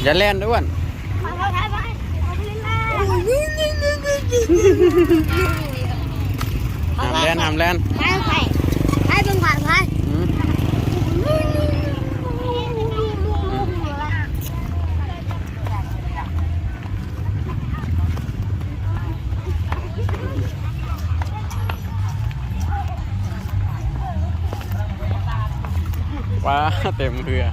ຢ່າແລ່ນເດີ້ອ້ວນ. ຫ້າມແລ່ນ ຫ້າມແລ່ນ. ໄປ ໄປ ໄປເບິ່ງຂວາໄປ. ອືມ. ວ້າ ເຕັມເຮືອ.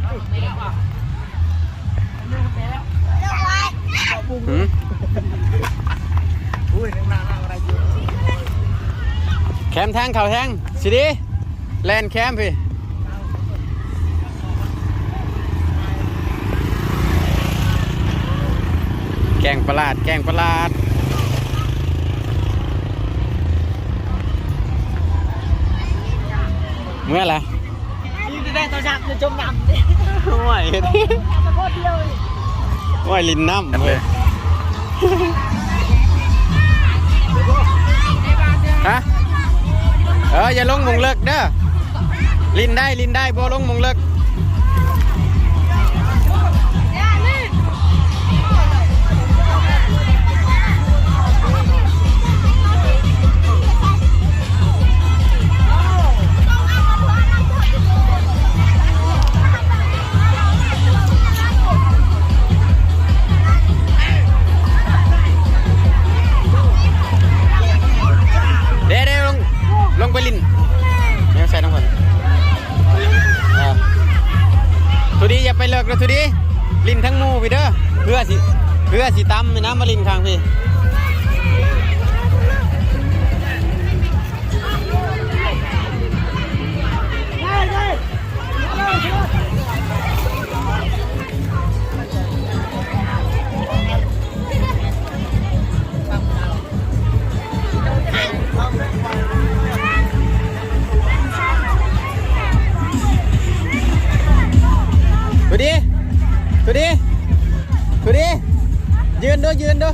ຫືມ? ແຄມທາງເຂົ້າແທງ ຊິດີ ແລ່ນແຄມພີ້. ແກ້ງປະຫຼາດ ແກ້ງປະຫຼາດ. ເມື່ອລະ ໄດ້ໂທລະສັບຢູ່ຈົມນ້ຳ. ໂອ້ຍ ໂອ້ຍ ຫຼິ້ນນ້ຳເວີຍ. ຮະ? ເອີ ຢ່າລົງໝ່ອງເລິກເດີ້. ຫຼິ້ນໄດ້ ຫຼິ້ນໄດ້ ບໍ່ລົງໝ່ອງເລິກ. ເດ້ໆ ລົງ ລົງໄປຫຼິ້ນ ຍັງໃສ່ນ້ຳເພິ່ນ. ເອີ ທຸດີ ຢ່າໄປເລິກເດີ້ ທຸດີ ຫຼິ້ນທັງໝູ່ພີ້ເດີ້. ເພື່ອຊິ ເພື່ອຊິຕຳແມ່ນນຳ ມາຫຼິ້ນຂ້າງພີ້. ທຸດີ ທຸດີ ທຸດີ ຢືນດູ ຢືນດູ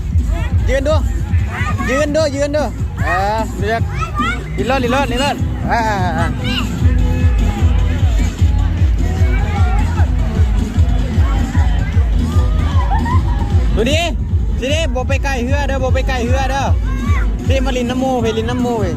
ຢືນດູ ຢືນດູ ຢືນດູ. ອ່າ ເລືອກ ລິນລົດ ລິນລົດ ລິນລົດ. ອ່າ ອ່າ ອ່າ ດູດີ ທີນີ້ບໍ່ໄປໃກ້ເຮືອເດີ້ ບໍ່ໄປໃກ້ເຮືອເດີ້. ພີ້ມາຫຼິ້ນນຳໝູ່ ພີ້ຫຼິ້ນນຳໝູ່ພີ້.